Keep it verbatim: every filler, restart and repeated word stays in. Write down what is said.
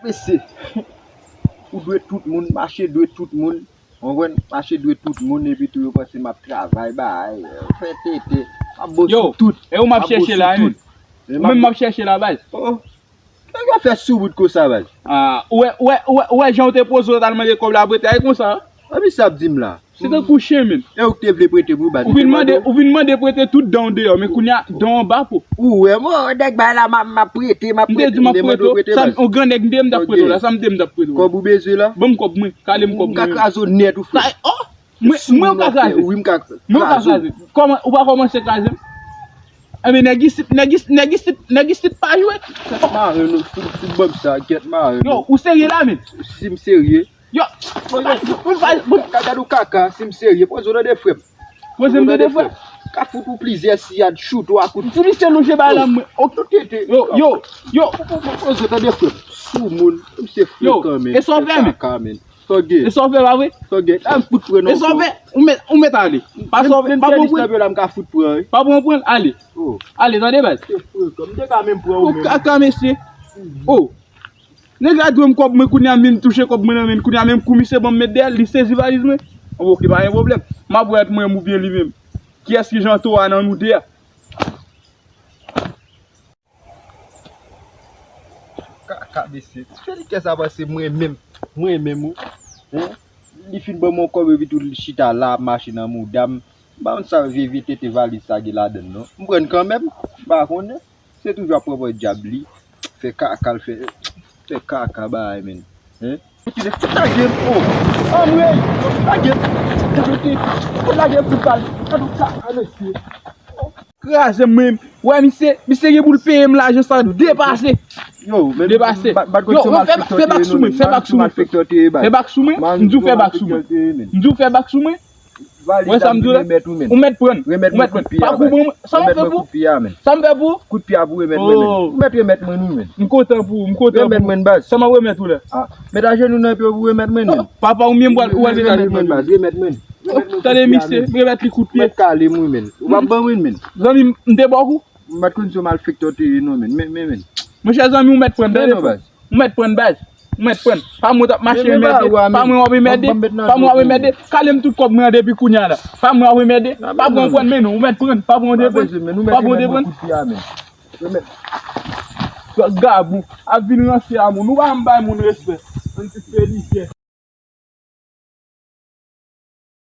Mesye, ou dwe tout moun, mache dwe tout moun. Ou konprann? Mache dwe tout moun, epi tou yo panse m ap travay, bay, fè tete. M ap bon sou tout. Yo, e ou m ap chèche la, wi. Ou menm m ap chèche la, baz. Oh, nèg yo fè sou bout konsa, baz. Ah, ou wè, ou wè, ou wè, ou wè jan w te poze w t al mande kòb la prete a, e konsa. Epi sa ap di m la. Se tankou chen, menn. E ou k te vle prete pou baz. Ou vin mande, ou vin mande prete tout dan w deyò, men kounye a dan w anba po. Ou wè, mwen, nèg bay la, m ap, m ap prete, m ap prete. M te di m ap prete w, sa, yon gran nèg m te ye, m t ap prete w la, sa m te ye, m t ap prete w. Kòb ou bezwen la? Ban m kòb mwen, kale m kòb mwen. M ka kraze w nèt ou frè. Sa, oh! Mwen, mwen ka kraze. Wi, m ka kraze. Mwen ka kraze. Kòman, ou pa kòmanse kraze m? Enben, nèg isit, nèg isit, nèg isit, nèg isit pa jwe. Kèt mare nou, fout, fout ban m sa, kèt mare nou. Yo, ou serye la, menn? Si m serye. Yo, pou l pa, pou l pa, pou l pa. Ka gad ou kaka, si m serye, poze w tande frè m. Poze m tande frè m. Ka fout ou plizyè siyad, choute ou a kout. Ti misye lonje bay la, mwen. Ok. Yo, yo, yo. Poze w tande frè m. Sou moun, misye frekan, menn. E sa w fè, menn? Kaka, menn. Sa w gen? E sa w fè, pa vre? Sa w gen? La, m fout pran non. E sa w fè? Ou mèt, ou mèt ale. Pa sa w fè, pa pran pran. La, m ka fout pran, wi. Pa pran pran, ale. Oh. Ale, tande, baz. Se frekan. M te ka menm pran ou menm. Ou kaka, mesye. Oh. Nèg la dwe m kòb mwen, kounye a menm touche kòb mwen nan men l, kounye a menm kou misye ban m met dèyè l, li sezi valiz mwen. Anben, ok, pa gen pwoblèm. M ap wè ant mwen menm oubyen li menm. Kiyès ki jan to a nan nou de a? Kaka mesye. Fè li kè sa panse mwen menm, mwen menm ou. Hein? Li fin ban m yon kòb epi tou li chita la ap mache nan mouda m. M pa konn sa vye vye tete valiz sa gen ladan l non. M pran l kanmenm. M pa konnen. Se toujou ap pran pran dyab li. Fè kaka l fè. Fè kaka bagay menn. Hein? Fout lage m, oh! Anmwey! Fout lage m! Fout lage m, fout bal! Gad yon kaka mesye! Kraze m, men. Wè, misye, misye gen pou l peye m lajan sa depase. Yo, men depase. Yo, fè bak sou mwen, fè bak sou mwen. Fè bak sou mwen. M di w fè bak sou mwen. M di w fè bak sou mwen. Wè sa m di w la? Ou mèt pran. Ou mèt pran. Pa kou ban mwen. Sa m ap fè pou ou? Sa m fè pou ou? Kout pye a pou remèt mwen, men. Ou mèt remèt mwen, wi, men. M kontan pou ou, m kontan pou ou. Remèt mwen, baz. Sa m ap remèt ou la? Ah, met ajenou nan pye w pou remèt mwen, men. Papa ou menm pral, ou pral met ajenou nan pye w. Remèt mwen. Tande misye, remèt li kout pye. Mèt kale m wi, men. Ou p ap ban mwen, men. Zanmi m, m te ba w kou. M pa t konn se yon malfektè w te ye non, men. Men, men, men. Monchè zanmi, ou mèt pran, tande frè. Ou mèt pran baz. Ou mèt pran. Pa mwen w t ap mache anmède. Pa mwen w ap anmède. Pa mwen w ap anmède. Kale m tout kòb mwen an depi kounye a la. Pa mwen w ap anmède. Pa pran pran, men non. Ou mèt pran. Pa pran w te pran. Pa pran w te pran. Gabou. Ap vin ranse a moun. Ou pa janm bay moun respè. Yon ti fè li fè.